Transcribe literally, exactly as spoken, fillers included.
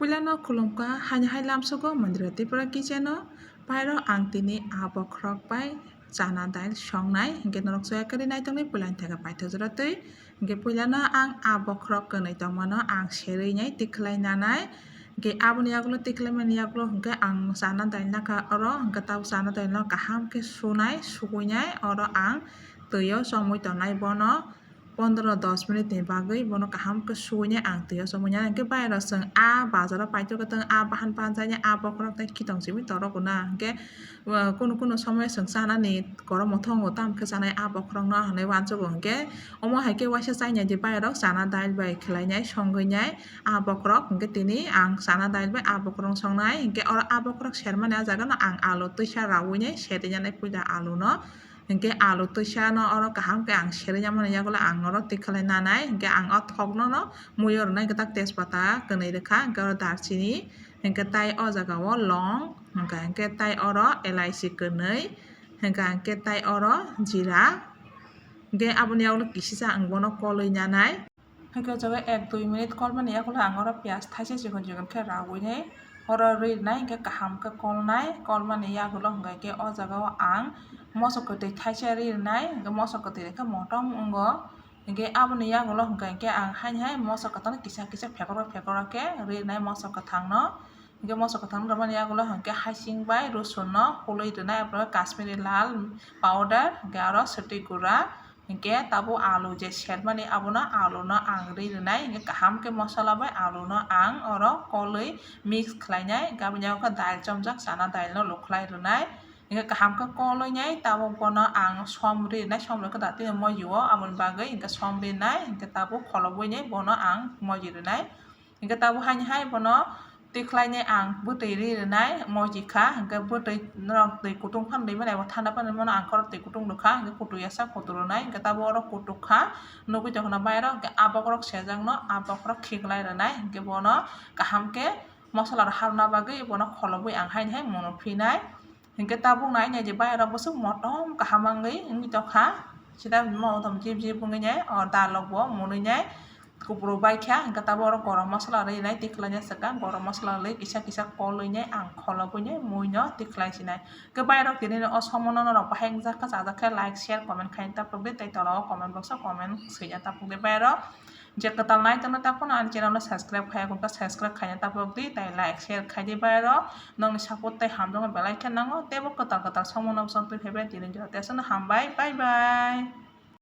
Puilano khulumkha, haini hai lamsogo Mandira Tripura kitchen o, pairo ang tini a bokhorok bai chana dal songnai, hinkhe norok soya kwrwi naitokni puilani theke paithak jora twi, hinkhe puilano ang a bokhorok kwnwi tongmano ang serwi nai tikhlai nanai, hinkhe aboni yagulo tikhlai mani yagulo hinkhe ang chana dal nakha oro, hinkhe tabuk chana dalno kaham khe sunai, sugwinai oro ang twi o chomwi tongnai bono. Pondro dos minute ni bagwi bono kaham khe suwinai ang twi o chomwi nai. Hinkhe bayaro chwng a bazaro paithago, tong a bahan panjaknai a bokhorok tei khitong simi torok na. Hinkhe, uh, kunu kunu somoy chwng chanani kormo tongo, tamo khe chanai a bokhorok no hinwi uansugo. Hinkhe omo hai khe waisa chainai di bayaro chana dal bai khwlainai songwinai a bokhorok. Hinkhe tini ang chana dal bai a bokhorok songnai. Hinkhe oro a bokhorok sermani a jaga no ang alu twisa rawinai serwi nanai puila alu no. Hinkhe alu twisa no oro kaham khe ang serwi ya mani yagulo ang oro tikhlai nanai. Hinkhe ang o thok no no mui o rwnai, hinkhe tak tejpata kwnwi rwkha, hinkhe oro darchini, hinkhe tai o jaga o long, hinkhe, hinkhe tai oro elaichi kwnwi, hinkhe, hinkhe tai oro jira, hinkhe aboni yagulo kisisa ang bono kolwi nanai. Hinkhe o jaga ek dui minute kolmani yagulo ang oro piyaj thaisa chikon chikon khe rawinai oro rwi rwnai, hinkhe kaham khe kolnai. Kolmani yagulo hinkhe o jaga o ang moso kwtwi thaisa rwi rwnai, hinkhe moso kwtwi rwkhe motom wngo. Hinkhe aboni yagulo hinkhe ang haini hai moso kwthang kisa kisa phekorok phekorok khe rwi rwnai moso kwthang no. Hinkhe moso kwthang rwmani yagulo hinkhe hasing bai rosun no hulwi rwnai, abo Kashmiri lal powder, hinkhe aro swtwi gura. Hinkhe tabuk alu je sermani abono aluno ang rwi rwnai, hinkhe kaham khe mosola bai aluno ang oro kolwi mix khlainai, hinkhe aboni yago khe dal chomjak chana dalno lukhlai rwnai, hinkhe kaham khe kolwi nai tabuk bono ang som rwi rwnai, som rwkhe datino moji o, aboni bagwi hinkhe som rwi nai, hinkhe tabuk kholobwi nai bono ang moji rwnai. Hinkhe tabuk haini hai bono tikhlainai ang bwtwi ri rwnai moji kha, hinkhe bwtwi norok twi kutung phano rwi mani abo thanda phano rwi mano, ang khorok twi kutung rwkha, hinkhe kutung ya sak kutung rwnai, hinkhe tabuk oro kutung kha, nugwi tongkha na bayaro, hinkhe a bokhorok sejakno a bokhorok khiklai rwnai, hinkhe bono kaham khe mosola rok harna bagwi bono kholobwi ang haini hai mono phinai. Hinkhe tabuk nai nai je bayaro bwswk motom kaham wngwi wngwi tongkha. Sida motom jip jip wngwi nai o dal rok bo mwnwi nai kupuluk bai kha. Hinkhe tabuk oro gorom mosola rwi nai, tikhlai nai swkang gorom mosola rwi kisa kisa kolwi nai ang kholobwi nai mui no tikhlai sinai. Hinkhe bayarok tini o somono norok bahai wngjak kha, chajak khe like, share, comment khaina taphok di tei tola o comment box o comment swina taphok di bayarok. Je kwtal nai tongno taphano ani channel no subscribe khaiya khe subscribe khaina taphok di, tei like share khai di bayarok. Nokni support tei hamjakma belai khe nango, teibo kwtal kwtal somono bwsong twi phaibai tini jora tei aswkno hambai, bye bye.